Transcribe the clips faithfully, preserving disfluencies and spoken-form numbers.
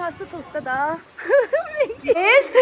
ཨ་སུ་ཐུག་སྟེ་ད། ཡེས།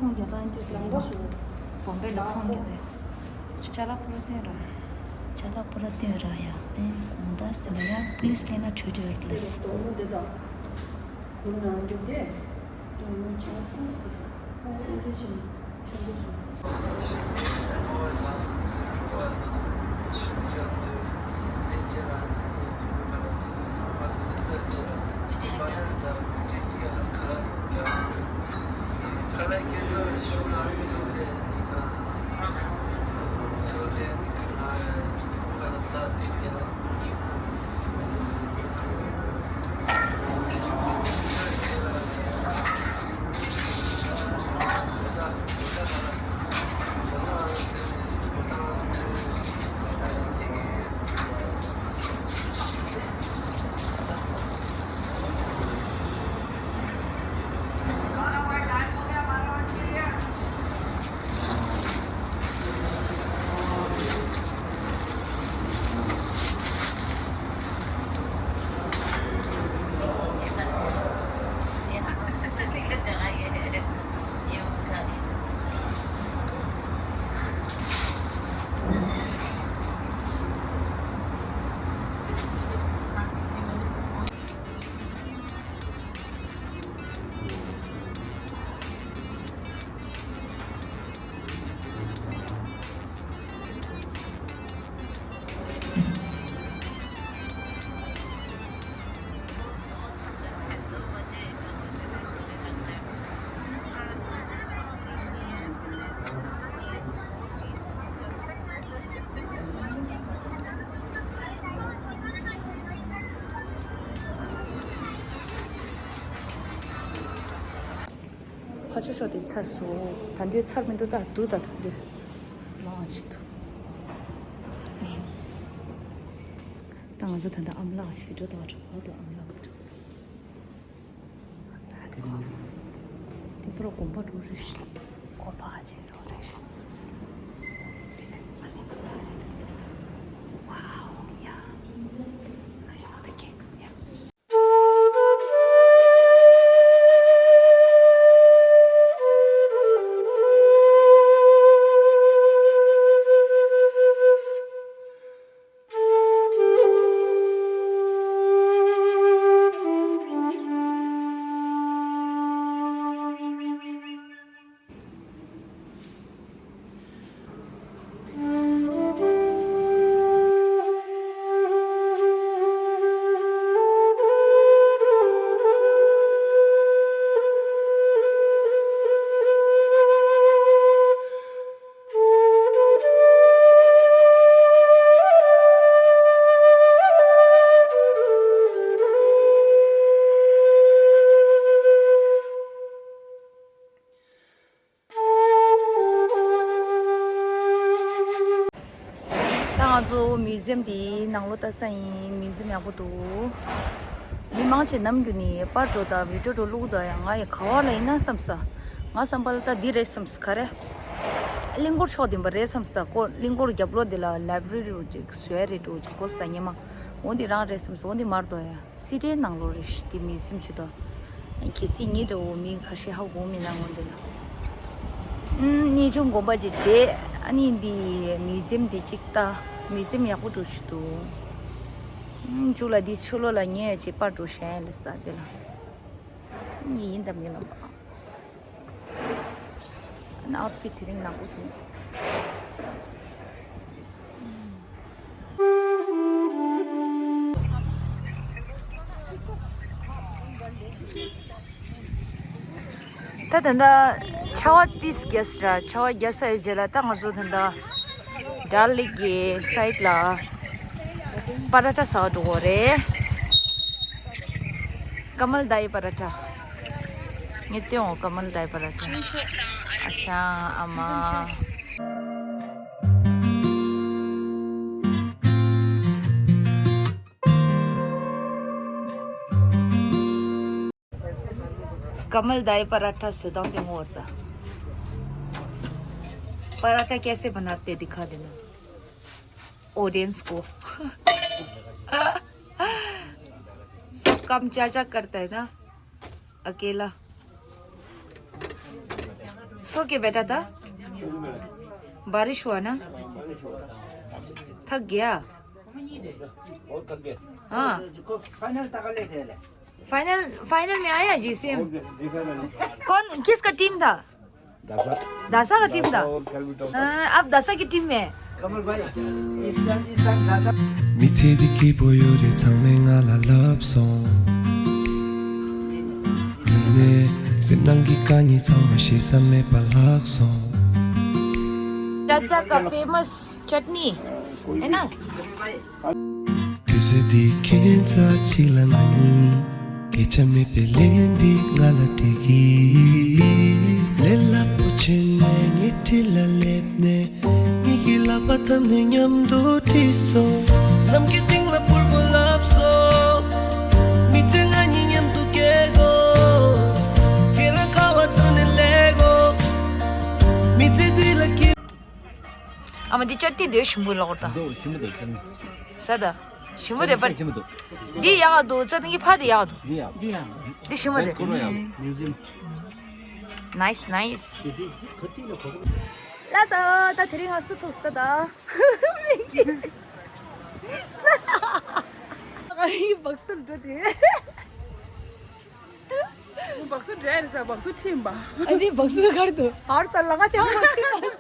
ཚོང་རྒྱག་སྟངས་ཅིག་དེ་ནི་བོམ་བེ་ལ་ཚོང་རྒྱག་དེ། ཅ་ལག་པུ་ར་སྟོན་ར། ཅ་ལག་པུ་ར་སྟོན་ར་ཡ། ཨེ་གོང་ད་སྟེ་མ་ཡ་པུ་ལིས་ལེན་ན་འཕྲོད་འཕྲོད་ལིས། ཕ་ཆུ་ཤོག་དེ་ཚར་སོང་། ད་འདོད་ཚར་མི་འདུག་ད་འདུག་ད་ད་འདོད་མང་ཆེ་འདུག་ད་ང་ཚོ་ད་ལྟ་ཨམ་ལགས་ཞིག་འགྲོ་ད་བ་འགྲོ་བ་འདུག་ཨམ་ལགས་འགྲོ། དེ་པར་དགོན་པ་འགྲོ་རེད་ཤག་དགོན་པ་ཨ་ཅེ་འགྲོ་རེད་ཤག་དེ་རེད་ཨ་ནི་ཨམ་ལགས་ཞིག་ཝའོ་ཡ། ང་ཡང་ད་གེ་ཡ། ད་ང་ཚོ་མིའུ་ཛི་ཡམ་དེའི་ནང་ལོགས་ལྟ་ས་ཡིན། མིའུ་ཛི་ཡམ་ཡག་པོ་འདུག་མི་མང་ཆེ་ནམ་རྒྱུན་ནས་པར་འགྲོ་དང་བི་ཌིའོ་འགྲོ་བླུག་དང་ཡང་ང་ཡི་ག་བ་ལ་ཡིན་ན་བསམ་ས། ང་བསམ་པ་ལ་ད་འདི་རེད་བསམ་ས་ག་རེ། གླིང་སྐོར་ཕྱོགས་དེ་པ་རེད་བསམ་ས། ད་ཀོ་གླིང་སྐོར་རྒྱབ་ལོགས་དེ་ལ་ལའི་བྷ་རེ་རི་རུ་ཅིག་བཟོས་རེད་འགྲོ་ཅིག་གོ་ས་ཉི་མ། འོ་འདི་རང་རེད་བསམ་ས། འོ་འདི་མར་དོ་ཡ། སི་ཏྲའི་ནང་ལོགས་རེད་ཤག་དེ་མིའུ་ཛི་ཡམ་ཆེ་དོ། གལ་སྲིད་ངེད་འདྲ་བོ་མི་ཁ་ཤས་ཧ་གོ་མི་སྣང་ངོ་འདི་ལ། ཨུམ། གནས་ཆུང་དགོན་པ་ཅིག་བྱས། ཨ་ནི་འདི་མིའུ་ཛི་ཡམ་འདི་གཅིག་ལྟ། མིའུ་ཛི་ཡམ་ཡག་པོ་འགྲོ་ཞིག་འདུག་ཨུམ། མཇུག་ལ་འདི་ཕྱི་ལོགས་ལ་ཉལ་ཡ་ཅིག་པར་འགྲོ་ཞེན་ལ་ས་འདི་ལ། ཨུམ། ཡིན་དང་མིན་ལ་མ། ཨ་ནི་ཨའུཊ་ཕིཊ་དེ་རིང་ནག་པོ་འདུག་ད་ད་ལྟ་ཆར་པ་ཏིས་རྒྱག་ས་ར། ཆར་པ་རྒྱག་ས་ཡོད་རྗེས་ལ་ད་ང་ཚོ་ད་ལྟ་ཌལ་ལེག་གི་སའིཌ་ལ་པ་ར་ཐ་ཟ་བར་འགྲོ་གི་རེད། ཀ་མལ་དཱའི་པ་ར་ཐ། ངས་སྟོན་འོ་ཀ་མལ་དཱའི་པ་ར་ཐ། ཨ་ཤ་ཨ་མ། कमल दाई पराठा सुदाम पे मोड़ता। पराठा कैसे बनाते दिखा देना ऑडियंस को। सब काम चाचा करता है ना, अकेला। सो के बैठा था, बारिश हुआ ना, थक गया। हाँ। फाइनल, फाइनल में आया जी सेम। कौन, किसका टीम था? दासा का टीम था। हाँ, आप दासा की टीम में। कमल भाई, इस टाइम, इस टाइम दासा। མི་ཚེ་འདི་སྐྱིད་པོ་ཡོད་རེད། ཚང་མས་ང་ལ་ལབ་སོང་། ངས་སེམས་ནང་གི་དཀའ་ངལ་ཚང་མ་ཞེ་ས་མེད་པ་ལྷག་སོང་། चाचा का फेमस चटनी है ना? དུས་ཚོད་འདི་ཁྱད་མཚར་ཅིག་ལ་ང་གཉིས། སྐད་ཆ་མེད་པའི་ལན་འདི་ང་ལ་འདྲི་གི། ལས་སླ་པོ་བྱས་ནས་ངའི་འཁྲིས་ལ་སླེབས་ནས། ངེད་ཀྱི་ལག་པ་བརྡབས་ནས་མཉམ་དུ་ཁྲིད་སོང་། ནམ་མཁའི་སྟེང་ལ་འཕུར་དགོས་ལབ་སོང་། མི་ཚེ་ང་གཉིས་མཉམ་དུ་སྐྱེལ་དགོས། ཁྱེད་རང་ཁ་བ་བཀྲུས་ནས་སླེབས་དགོས། མི་ཚེ་འདི་ལ་སྐྱིད། ཨ་མ་འདི་ཅ་ཏི་འདི་ཞིམ་པོ་ལོག་ད། འདི་ཞིམ་པོ་འདུག་ཅ་ནི། ས་ད། ཞིམ་པོ་དེ་པར། ཞིམ་པོ་འདུག་འདི་ཡག་འདུག་ཅ་ཏི་གི་ཕ་དེ་ཡག་འདུག་འདི་ཡག་འདི་ཡག་འདི་ཞིམ་པོ་དེ། ཁོ་རང་ཡག་མིའུ་ཛི་ཡམ། ནའིས་ནའིས། ལ་ས་ད་དེ་རིང་ང་སུ་ཐུག་སྟེ་ད། མིག་གིས། ཨ་ཡི་སྦག་སུར་འགྲོ་དེ། སྦག་སུར་འགྲོ་ཡ་རེད་ས། སྦག་སུར་ཁྲིམས་པ། ཨ་ནི་སྦག་སུར་གར་དུ། ཨར་ས་ལ་ང་ཆ་ཧོ་ཁྲིམས་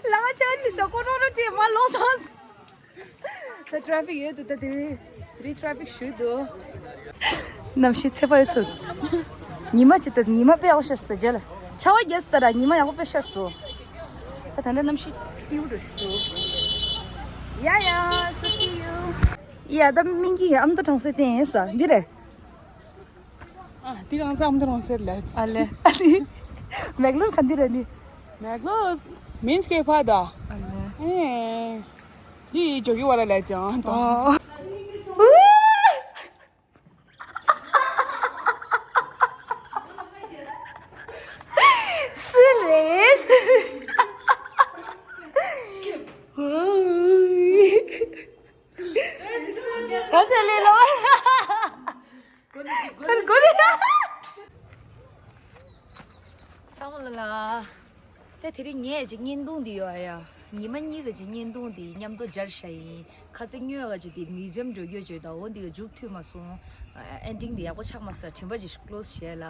པ། ལ་ང་ཆ་ཁྲིམས་ས་ཀོ་རོ་རོ་ཁྲིམས་མ་ལོ་ཐང་། ད་ཊ་རེ་ཕིག་ཡོད་འདུག་ད་དེ་རིང་ཊ་རེ་ཕིག་ཞུ་འདུག་གནམ་གཤིས་ཚད་པ་ཡོད་ཚོད། ཉི་མ་ཅིག་ད་ཉི་མ་དཔེ་ཡག་པོ་ཤར་སོང་ད་རྗེས་ལ། ཆར་པ་རྒྱག་སོང་ད་ར་ཉི་མ་ཡག་པོ་དཔེ་ཤར་སོང་། ད་ད་ལྟ་གནམ་གཤིས་བསིལ་པོ་འདྲ་ཞིག་འདུག་ཡ་ཡ། So see you. ཡ་ད་མིང་གི་ཨ་མདོ་གྲོང་གསེབ་བསྟན་ཡིན་ས་འདི་རེད། ཨ་འདི་གང་ས་ཨ་མདོ་གྲོང་གསེབ་ལ། ཨ་ལེ། ཨ་ནི། མེག་ལོར་ག་འདི་ར་ནི། མེག་ལོར་མིན་སྐེ་ཕ་ད། ཨ་ནི། ཨེ། དེ་ཇོ་གི་བ་ལ་ལ་ཅང་ད། ཨོ། སུ་རེད། ཨོ། ག་ཚོད་ལས་ལོ། ག་རེ་ག་རེ། ཚང་མ་ལ་ལ། ད་དེ་རིང་ངས་ཅིག་བརྙན་ཐུང་འདི་ཡོད་ཨ་ཡ། ཉི་མ་གཉིས་ཀྱི་ཅིག་བརྙན་ཐུང་འདི་མཉམ་དུ་སྦྱར་བྱ་ཡིན། ཁ་ཚེ་སྨྱོས་ཀྱི་ཅིག་འདི་མིའུ་ཛི་ཡམ་འགྲོ་རྒྱུ་བརྗོད་ད་འོ་འདི་ག་མཇུག་མཐུད་མ་སོང་། ཨེན་ཌིང་འདི་ཡག་པོ་ཆགས་མ་སོང་། དྲན་པ་ཅིག་ཀློ་སི་བྱས་ལ།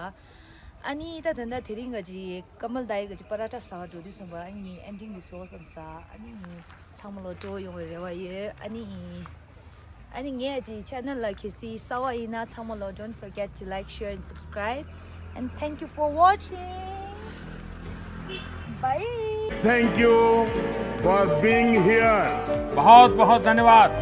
ཨ་ནི་ད་ད་ད་དེ་རིང་ག་ཅིག་ཀ་མལ་དཱ་ཡི་ག་ཅིག་པ་ར་ཊ་ཟ་བ་འགྲོ་དུས་ཙམ་པ་ཨ་ནི་ཨེན་ཌིང་འདི་བཟོ་བསམ་ས། ཨ་ནི་ཚང་མ་ལོ་སྤྲོ་ཡོང་བའི་རེ་བ་ཡོད། ཨ་ནི། ཨ་ནི་ངའི་ཅིག་ཆེ་ནལ་ལ་གལ་སྲིད་གསར་པ་ཡིན་ན་ཚང་མ་ལོ། Don't forget to like, share and subscribe. And thank you for watching. Bye. Thank you for being here. बहुत बहुत धन्यवाद।